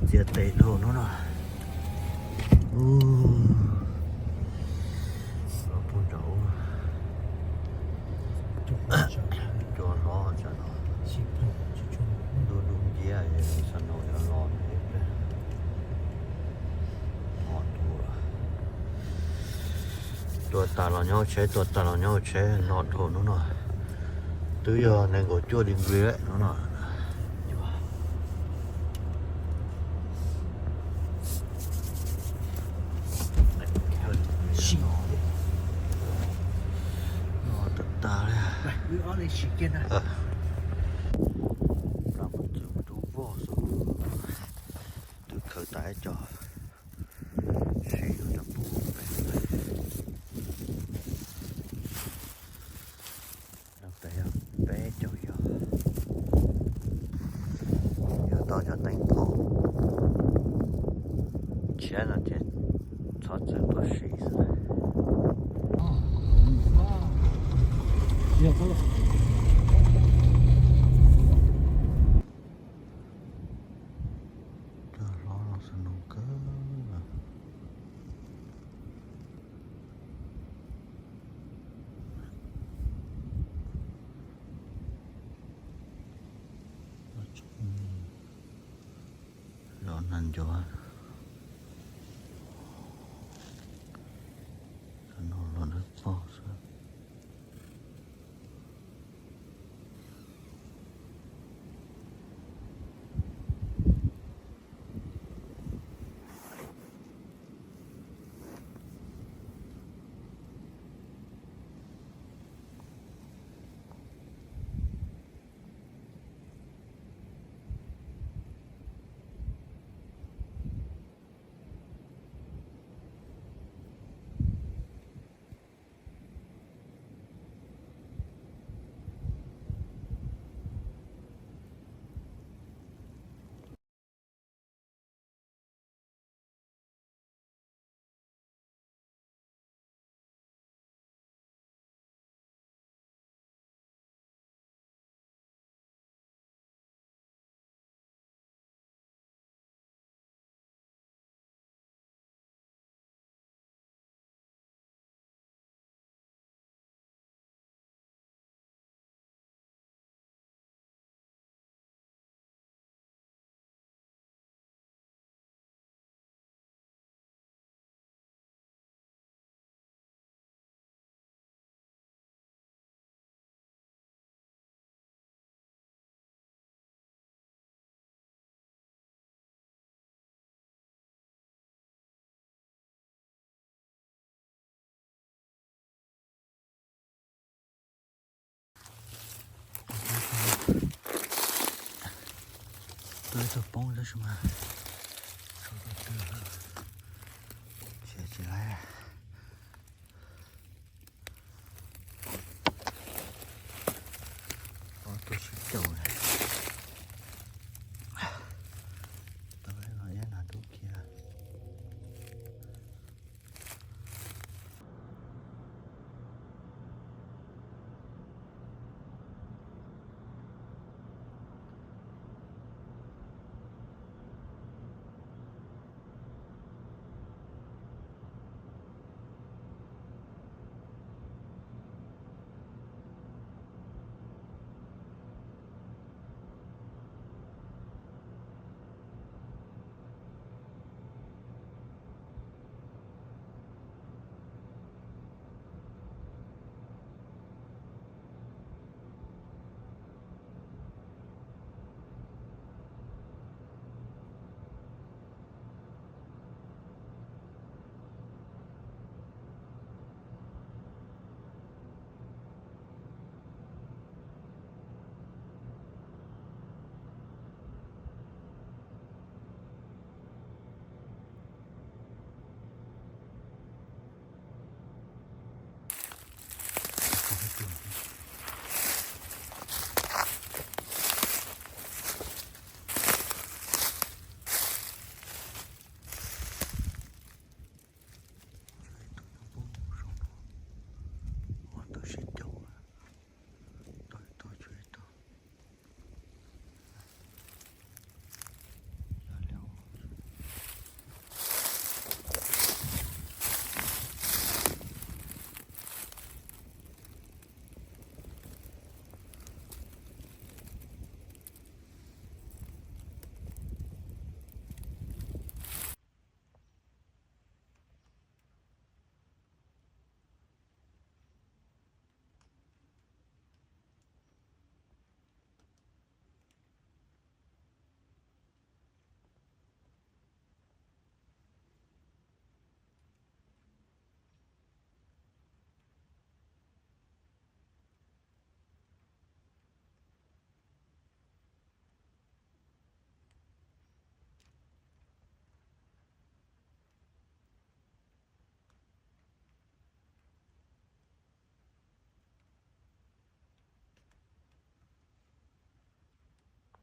Txiav tes dhau hnub no. Los puag nraud. Cua hlob tsam no. Dub dub nciab, xav no yuav los ib pliag. Ho tua, tua tas los nyob tsheb, tua tas los nyob tsheb, no dhau hnub no. Twb yog nees nkaum cuaj degree lawm hnub no. No tas tas li. Plam mus txwv mus rau voj xwb. Twb khaws tas ib co, siv cov pub pem. Peb caug yog, yog tau cov teeb phaub tshiab no ces txhob txwv tuaj siv xwb. Cua hlob los xav no kawg. Los nag ncuav, no los dawb paug xwb. Tuaj ib tug poob tab sis mas tsis tsis laib. Ob tug sib caum, tau los ib nag dub kiag.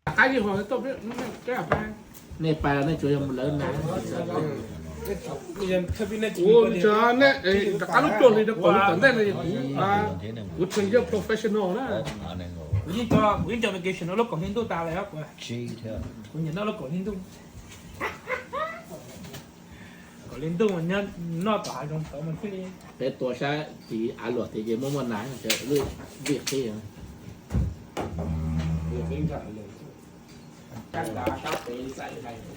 Qab yeej ho tau peb, nej pais nej tsuas yog mus lawv na. Ua li cas nej rov qab lub cuaj hli rau kuv tom ntej no, kuv tseem yog professional na. Kuv yeej, kuv yeej cov vacation no lub kaum hli ntuj tas lawm, kuv nyiam noj lub kaum hli ntuj. Kaum hli ntuj noj tom hav zoov tod mas thiaj li. Peb tua sab tid av luam tid ces muaj muaj nas, lub vij qib.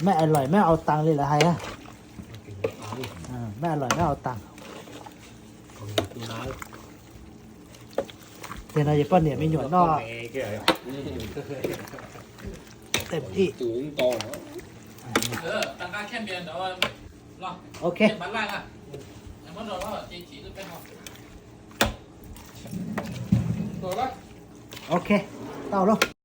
Mej a loim mej au taag li lawv hais. Mej a loim mej au taag. Ces no ces poj niam me nyuam noj. Ok. Ok, tau lauj.